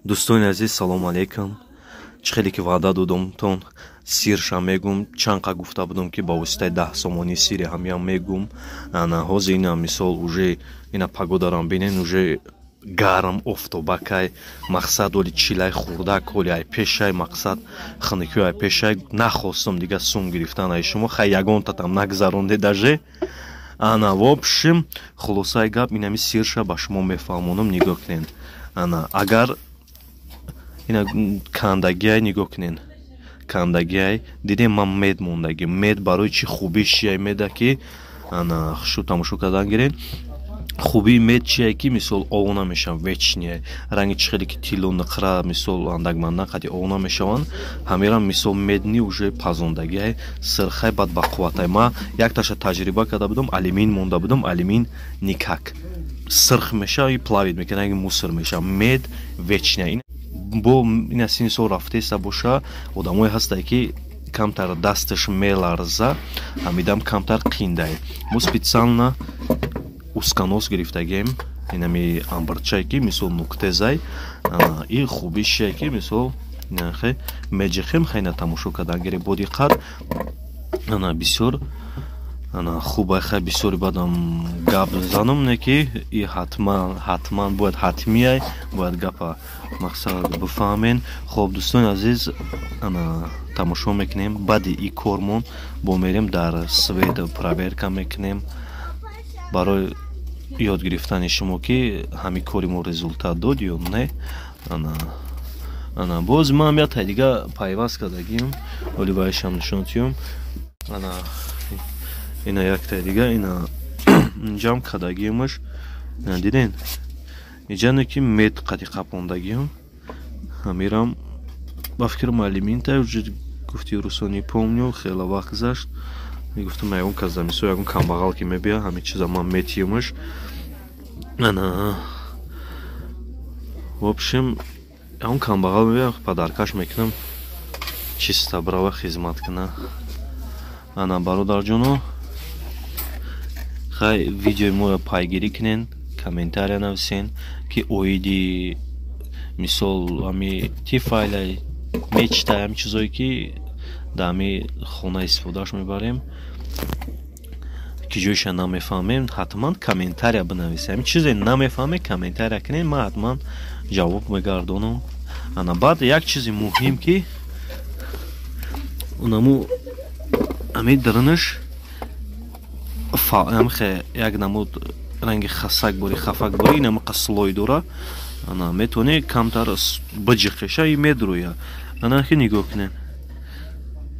Дӯстони азиз, салому алейкум. Чӣ хеле ки ваъда додумтон, сирша мегум. Чанд қа гуфта будум, ки ба воситаи 10 сомонӣ сири ҳамиам мегум. Ана ҳозир ина мисол уже ина погодарам бинен, уже гарм, офтобакай. Мақсад, оли чилай хурдак, оли ай пешай, мақсад, хунукиё ай пешай. Нахостум дига сум гирифтан ай шумо. Хай, ягонтатам нагзаронде даже. Ана, в общем, хулосаи гап, инами сирша ба шумо мефаҳмонам. Нигоҳ кунед, ана агар ина кандагиай, нигоҳ кунед, кандагиай, дидем, ман мед мондагӣ. Мед барои чӣ? Хубиш чия меда, ки ана хушу тамошо кардан гиред. Хубии мед чие, ки мисол ов намешаванд, вечный. Ранги чӣ хеле ки тилло, нуқра, мисол, андакмандак қади ов намешаванд, ҳамерам мисол медный уже пазондагиай, сирхай, бад ба қувватай. Ма якташа таҷриба карда будам, алюмин монда будам, алюмин никак сирх меша и плавит мекунад, ранги мусор меша. Мед вечный. Бо ина сини сол рафтеста боша, одамое ҳастае, ки камтар дасташ меларза, ҳамидам камтар қиндае. Мо специально узконос гирифтагем, инами амбарчае, ки мисол нуктезай. И хубишие, ки мисол меҷихем, хайна тамошо кардан гире бо диққат. Ана бисёр ана хубай. Хай, бисёри бадам гап занам, не ки и ҳатман, ҳатман бояд, ҳатмияй, бояд гапа мақсад бифаҳмен. Хоб, дӯстони азиз, ана тамошо мекунем. Баъди и кормон бо мерем дар свет проверка мекунем барои ёд гирифтани шумо, ки ҳамин кори мо результат дод ё не. Ана боз ман як тай дига пайваст кардагим, оли вайшам нишон тиём. Ана ина яктай дига, ина инҷам кардагиамаш, диден, иҷане ки мед қади қапондагиам. Ҳамирам ба фикрам алюминта, уже гуфти русо, не помню, хеле вақт гузашт. Мегуфтам, ягон кас да мисол ягон камбағал ки мебия, ҳамин чиза ман метиёмаш. Ана, в общем, ягон камбағал мебия, подаркаш мекунам, чисто брава хизмат куна. Ана, бародарҷоно, хай, видеои моро пайгирӣ кунен, комментария нависен, ки оиди мисол ҳами Тефалай, мечтай, ҳами чизое ки дар ҳами хона истифодааш мебарем, ки ҷоиша намефаҳмем, ҳатман комментария бинависем. Ҳами чизе намефаҳмем, комментария кунем, ман ҳатман ҷавоб мегардонам. Ана баъд як чизи муҳим, ки унаму ҳами дарунаш амхе як намуд ранги хасак бори, хафак бори, инамақа слой дора. Ана метавонӣ камтар биҷиқеша и медрӯя. Ана хи нигоҳ кунед,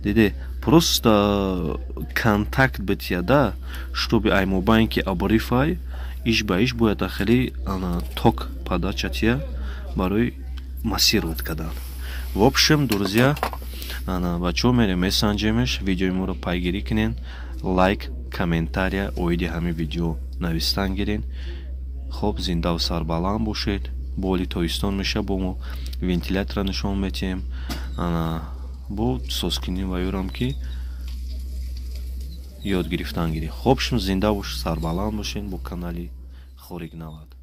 диде, просто контакт битияда, чтобы ай мобайн ки обрыв ай иш ба иш бояд хеле ана ток подача тия барои массировать кардан. В общем, друзья, ана бачаҳо, мерем, месанҷемеш. Видеои моро пайгирӣ кунен, лайк, комментария оиди ҳамин видео навистан гирен. Хоб, зиндаву сарбаланд бошед. Боли тобистон меша, бо мо вентилятора нишон метиҳем. Ана бо созкунӣ ва ёрам, ки ёд гирифтан гирем. Хоб, шум зинда бош, сарбаланд бошед бо канали Хорик 90.